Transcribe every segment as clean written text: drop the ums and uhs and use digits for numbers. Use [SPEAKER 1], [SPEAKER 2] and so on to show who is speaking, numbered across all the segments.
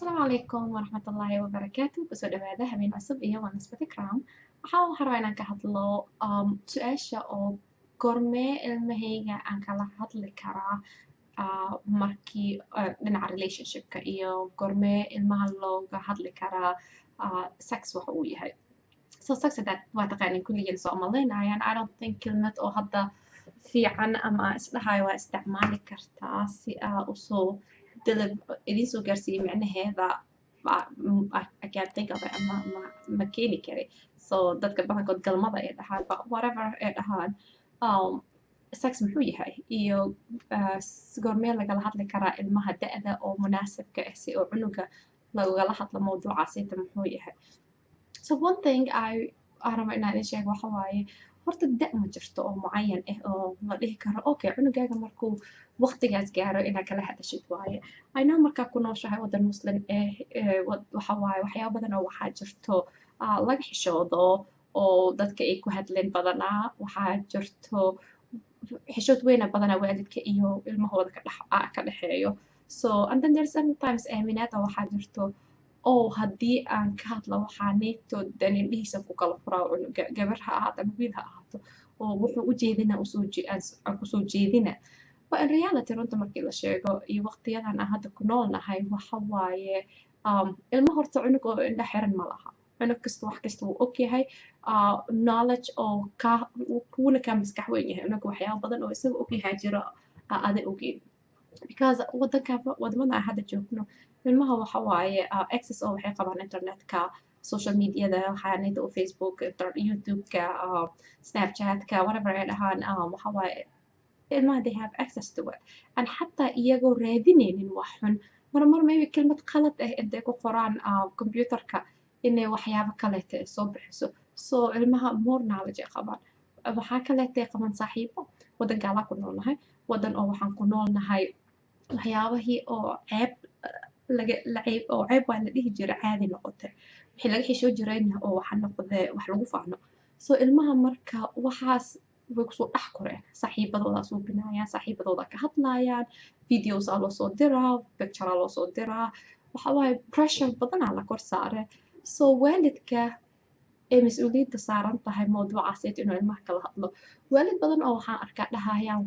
[SPEAKER 1] Asalaamu calaykum waraxmatullaahi wabarakaatu. Kusoo dhawaada habeen cusub iyo waa Nisbat Ikram. Waxaan rabaa inaan ka hadlo su-aasha oo goormee ilmahayga aan kala hadli karaa markii dhinaca relationshipka iyo goormee ilmaha looga hadli karaa sex waxa uu yahay. So sex hadaad waa taqaanin kulligeen, soo malaynayaan. I don't think kelmad oo hadda fiican ama isdhahayo waa isticmaali kartaa si aa usoo idiin soo gaarsiiyo micnaheeda. I can't think of it, ma keeni kari. So dadka badankood galmada ay dhahaan, but whatever ay dhahaan, sex muxuu yahay iyo goormee lagala hadli karaa ilmaha, da'da oo munaasibka ah si oo cunuga lagala hadlo mawduucaasita muxuu yahay? So one thing I rabo inaan idin sheego waxa waaye, horta da' ma jirto oo mucayan ah oo la dhihi karo, okay, cunugaaga markuu waqtigaas gaaro inaad kala hadashid waaye. I know markaa ku nooshahay waddan Muslim ah, waxa waaye waxyaabo badan oo waxaa jirto laga xishoodo oo dadka ay ku hadleen. Badanaa waxaa jirto xishood weyna badanaa waalidka iyo ilmahooda ka dhexeeyo. So and then there's sometimes aaminaada waxaa jirto oo haddii aan ka hadlo waxaa neeto dan indhihiisa ku kala furaa cunuga, gabar ha ahaato ama wiil ha ahaato, oo wuxuu u jeedina usoo aan kusoo jeedina. But in reality, runta markii la sheego iyo waqtiyadan aan hadda ku noolnahay, waxa waaye ilmo horta cunug oo indha xiran ma laha. Cunug kasta wax kasta wuu ogyahay, knowledge oo ka kuuna ka maskax weyn yahay cunuga. Waxyaabo badan oo isaga ogyahay jiro aa ada ogeyn, because wadanka, wadamada aan hadda joogno, ilmaha waxa waaye access oo waxay qabaan internetka, social mediada, waxaanayda oo Facebook, YouTube-ka, Snapchat-ka, whatever ay dhahaan. Waxa waaye ilmaha they have access to it, and xataa iyagoo raadinaynin wax xun, marmar maybe kelmad qalad ah intay ku qoraan computerka inay waxyaabo kaleeta ay soo bixiso. So ilmaha more knowledge ay qabaan. Waxaa kaleeta ay qabaan saaxiibo. Waddan gaalaa ku noolnahay, waddan oo waxaan ku noolnahay waxyaabahii oo ceeb laga la ceeb oo ceeb waa la dhihi jiray caadi noqotay, wixii laga xishoo jirayna oo waxa noqdee wax lagu faano. So ilmaha marka waxaas way kusoo dhex koreen, saaxiibadoodaa suubinayaan, saaxiibadooda ka hadlayaan, videos aa loo soo diraa, picture aa loo soo diraa. Waxa waaye pressure badanaa la kor saare. So waalidka ee mas-uuliyadda saaran tahay mawduucaas inuu ilmaha kala hadlo. Waalid badan oo waxaan arkaa dhahayaan,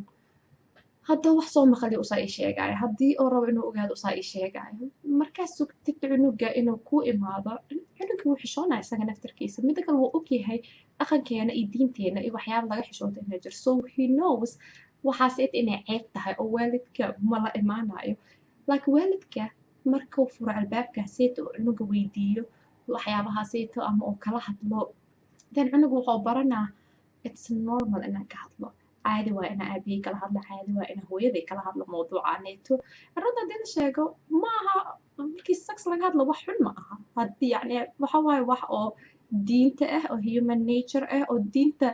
[SPEAKER 1] hadduu wax soo maqliyo usaa ii sheegaya, haddii oo rabo inuu ogaado usaa ii sheegaayo. Markaa sugtid cunuga inuu ku imaado, cunuga wuu xishoonaya isaga naftarkiisa. Mida kale, wuu ogyahay dhaqankeena iyo diinteena iyo waxyaaba laga xishooda inay jiro. So he knows waxaas inay ceeb tahay oo waalidka ma la imaanayo. Laakiin waalidka markuu furo albaabkaaseyta oo cunuga weydiiyo waxyaabahaaseyto ama uu kala hadlo, then cunuga wuxuu baranaa it's normal inaan ka hadlo, caadi waa inaan aabihii kala hadlo, caadi waa inaan hooyaday kala hadlo mawduucaaneeto. Runta haddii la sheego, ma aha markii sex laga hadlo wax xun ma aha. Haddii yacni waxa waaye wax oo diinta ah oo human nature ah oo diinta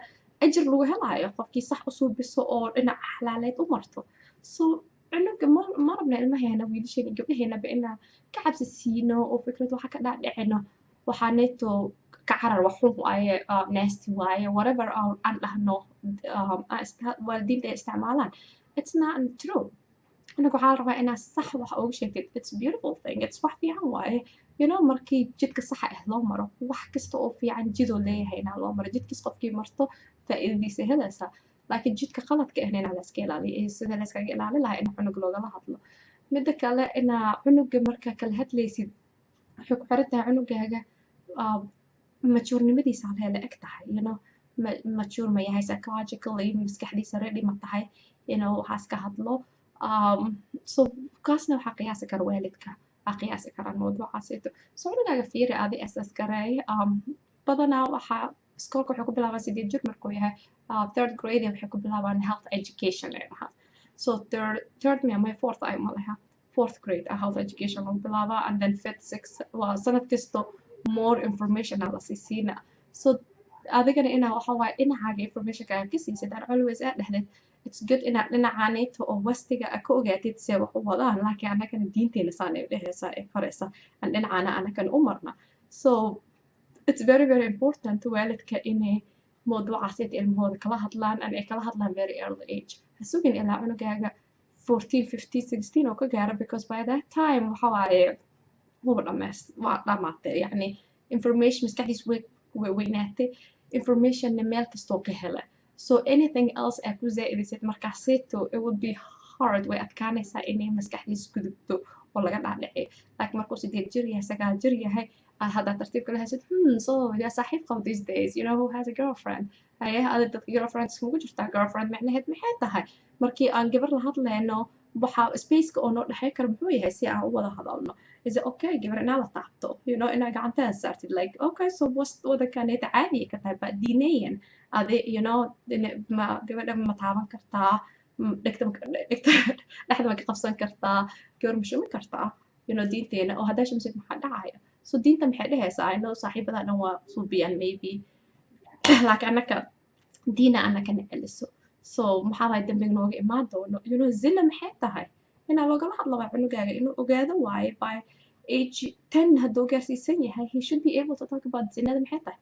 [SPEAKER 1] ajir lagu helaayo qofkii sax u suubiso oo dhinaca xalaaleed u marto. So cunuga ma rabna ilmaheena, wiilasheena iyo gabdhaheenaba, inaan ka cabsi siino oo fikrad waxa ka dhaadhicino waxaa neeto ka carar, wax xun waaye, nasty waaye, whatever aan dhahno, waalidiinta ay isticmaalaan. It's not true. Cunuga waxaa la rabaa inaad sax wax uga sheegtid. It's a beautiful thing, it's wax fiican waaye, markii jidka saxa ah loo maro. Wax kasta oo fiican jidoo leeyahay inaa loo maro. Jidkiis qofkii marto faa'iidadiisa helaysaa, laakiin jidka qaladka ahna inaa la iska ilaaliyo. Iyo sida la iskaga ilaali lahaa in cunug loogala hadlo. Mida kale, inaa cunuga markaa kala hadlaysid waxay ku xiran tahay cunugaaga mature-nimadiisa halkee la eg tahay, mature ma yahay psychologically, maskaxdiisa ready ma tahay inuu waxaas ka hadlo? So kaasna waxaa qiyaasi kara waalidka, aa qiyaasi karaan mawduucaasito. So cunugaaga fiiri, adi assess gareey. Badanaa waxaa iskoolka waxay ku bilaabaan 8 jir markuu yahay, third grade waxay ku bilaabaan health education ay dhahaan. So third mi ama fourth ay ma laha, fourth grade health education lagu bilaabaa, and then fifth, sixth, waa sanad kasto more information aa lasii siina. So adigana inaa waxa waaye dhinacaaga informationka aad ka siisid and always aad dhahdeed it's good inaad dhinacaanayto oo westiga aad ka ogaatid see wax u wadaan, laakiin annagana diinteena saan ay dhehaysaa ee faraysa aan dhinacaana annagana u marna. So it's very very important waalidka inay mawduucaas inta ilmahooda kala hadlaan and ay kala hadlaan very early age. Ha sugin ilaa cunugaaga 14, 15, 16 oo ka gaaro, because by that time waxa waaye Wuba dhameys, waa dhamaatay. Yacni information maskaxdiis way weynaatay, informationna meel kastoo ka hela. So anything else aa ku zaa'idisid markaaseeto, it would be hard, way adkaanaysaa inay maskaxdiis gudubto oo laga dhaadhiciyo. Laakiin markuu 8 jir yahay, 9 jir yahay, aad haddaa tartiib kala haysid, so yaa saaxiib qabo these days? You know who has a girlfriend? Haye, ada dadka girlfriends kugu jirtaa? Girlfriend macnaheed maxay tahay? Markii aan gabar la hadlayno, waxa spaceka oo noo dhexey kara muxuu yahay si aan u wada hadalno? Is it okay gabar inaa la taabto, inaa gacantada saartid? Like, okay, so wadankaneeta caadiya ka tahay, but diinayan adi ma gabadha ma taaban kartaa? Dhegta dhegta dhexda ma ka qabsan kartaa? Gabar ma shumi kartaa? Diinteena oo haddaa shumsid maxaa dhacaya? So diinta maxay dhehaysaa? I know saaxiibada dhan waa suubiyaan maybe, laakiin annaka diina annaka na celiso. So maxaa waay dambiga nooga imaan doono? Zina maxay tahay? Inaa loogala hadlo waa cunugaaga inuu ogaado waaye. By age 10 hadduu gaarsiisan yahay, he should be able to talk about zinada maxay tahay.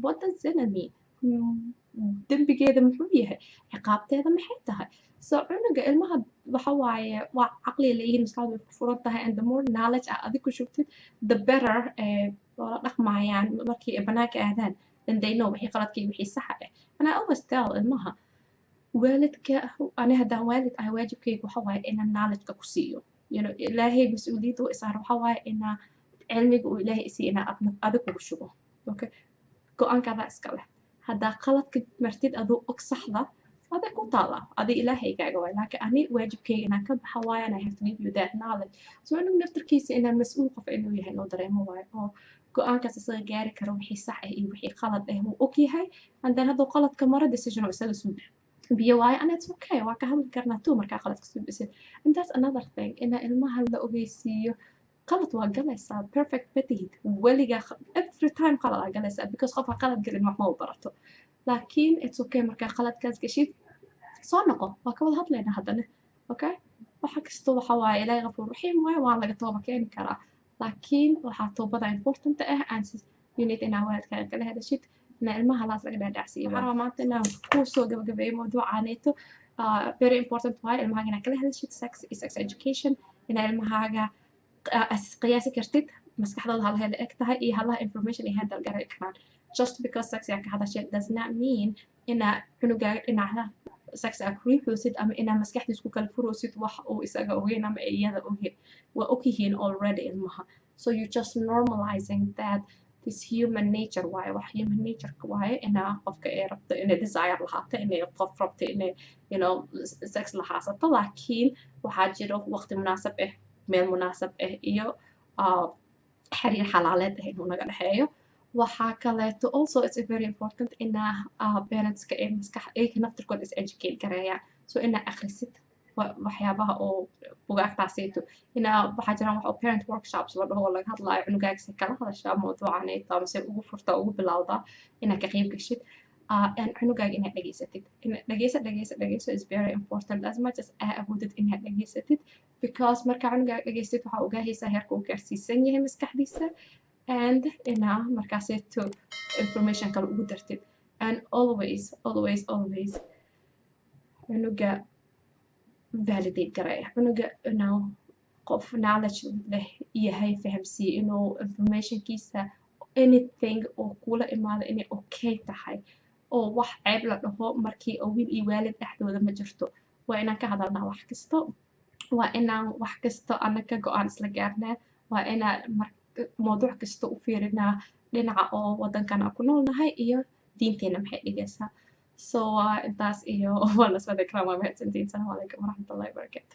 [SPEAKER 1] What does zina mean? Dembigeeda muxuu yahay? Ciqaabteeda maxay tahay? So cunuga, ilmaha waxa waaye waa caqli leeyihiin, maskaxdu way ku furan tahay, and the more knowledge aa adig ku shubtid, the better ee loola dhaqmayaan markii ay banaanka aadaan. Then they know wixii qaladka iyo wixii saxa ah. And I always tell ilmaha, waalidka, ani haddaan waalid ahay, waajibkayga waxa waaye inaan knowledge-ka ku siiyo. Ilaahay mas-uuliyadda u isaar waxa waaye inaa cilmiga uu Ilaahay isiiyo inaa adna adig kugu shubo. Okay, go-aankaadaa iska leh. Haddaa qaladka martid aduu og saxda, aday ku taalaa, adi Ilaahaygaaga waay. Laakiin ani waajibkayga inaan ka baxa waayo, and I have to give you that knowledge. So anigu naftarkiisa inaan mas-uul qof inuu yahay inuu dareemo waayo, oo go-aankaas isaga gaari karo wixii sax ah iyo wixii qalad ah wuu og yahay. And then hadduu qaladka maro, decision oo isaga suu biyo waayo, and it's okay, waa ka hadli karnaa too markaa qaladka suubisid. And that's another thing, inaa ilmaha la ogeysiiyo qalad waa galaysaa, perfect ma tihid weligaa. Every time qalad aa galaysaa, because qofka qalad gelin wax ma u barato. Laakiin it's okay markaa qaladkaas gashid, soo noqo, waa ka wada hadlaynaa haddana. Okay, waxa kasta waxa waaye Ilaahay Qafuur Raxiim waaye, waa laga tooba keeni karaa. Laakiin waxaa toobada important ah and you need inaa waalidkaaga kala hadashid, inaa ilmaha laas laga dhaadhacsiiyo. Waxaan rabaa maanta inaan kusoo gabagabeeyo mawduucaaneeto. Very important waaye ilmahaaga inaa kala hadashid sex iyo sex education, inaa ilmahaaga qiyaasi kartid maskaxdooda halahay la eg tahay iyo halaha information ay handle garan karaan. Just because sex yaa ka hadashay does not mean inaa cunugaaga dhinaca sex aa ku riixoosid ama inaa maskaxdiis ku kala furoosid wax uu isaga ogeyn ama iyada ogeyn. Waa ogyihiin already ilmaha. So you just normalizing that this human nature waaye, wax human nature waaye inaa qofka ay rabto inay desire lahaato, inay qof rabto inay sex lahaasato. Laakiin waxaa jiro waqti munaasab ah, meel munaasab ah iyo xiriir xalaaleed ah inuu naga dhexeeyo. Waxaa kaleeto also it's very important inaa parentska ay maskax ayka naftirkooda is educate gareeyaan. So inaa akhrisid waxyaabaha oo bugaagtaasayto, inaa waxaa jiraan wax oo parent workshops la dhaho oo laga hadlaayo cunugaaga si kala hadashaa mawduucaneeto ama se ugu furtaa, ugu bilowdaa, inaad ka qayb gashid and cunugaaga inaad dhegaysatid. Dhegeyso, dhegeyso, dhegeyso is very important, as much as aa awoodid inaad dhegeysatid, because markaa cunugaaga dhegeystid, waxaa ogaahaysaa heerka uu gaarsiisan yahay maskaxdiisa and inaa markaaseeto information kale ugu dartid. And always, always, always cunuga validate gareeya. Cunuga inuu qof knowledge leh yahay fahamsiiye, inuu informationkiisa anything oo kula imaado inay okay tahay, oo wax ceeb la dhaho markii oo wiil iyo waalid dhexdooda ma jirto. Waa inaan ka hadalnaa wax kasto, waa inaan wax kasto anaka go-aan isla gaarnaa, waa inaan mawduuc kasta u fiirinaa dhinaca oo wadankan aan ku noolnahay iyo diinteena maxay dhigaysaa. So intaas iyo waa nasbada kala, waa mahadsantiin. Asalaamu calaykum waraxmatullahi wabarakaatu.